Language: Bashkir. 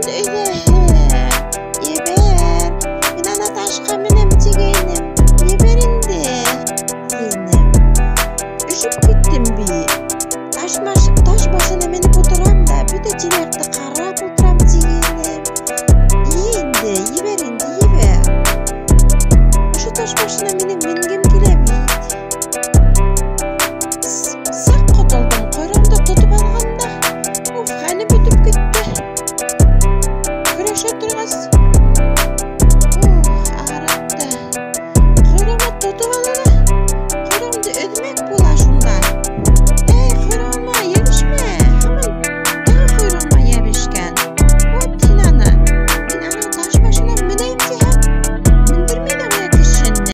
инде өйҙә. Ебәр. Мин ана ташҡа менәм тигәйнем. Ебәр инде, тинем. Өшөп киттем бит. Таш башына менеп ултырам да, бөтә тирә-яҡты ҡарап ултырам тигәйнем. Йә инде, ебәр инде, ебәр. Ошо таш башына минең менгем килә бит. Саҡ ҡотолдом, ҡойроғомдо тотоп алған да. Уф, хәлем бөтөп китте. Көрәшә торғас.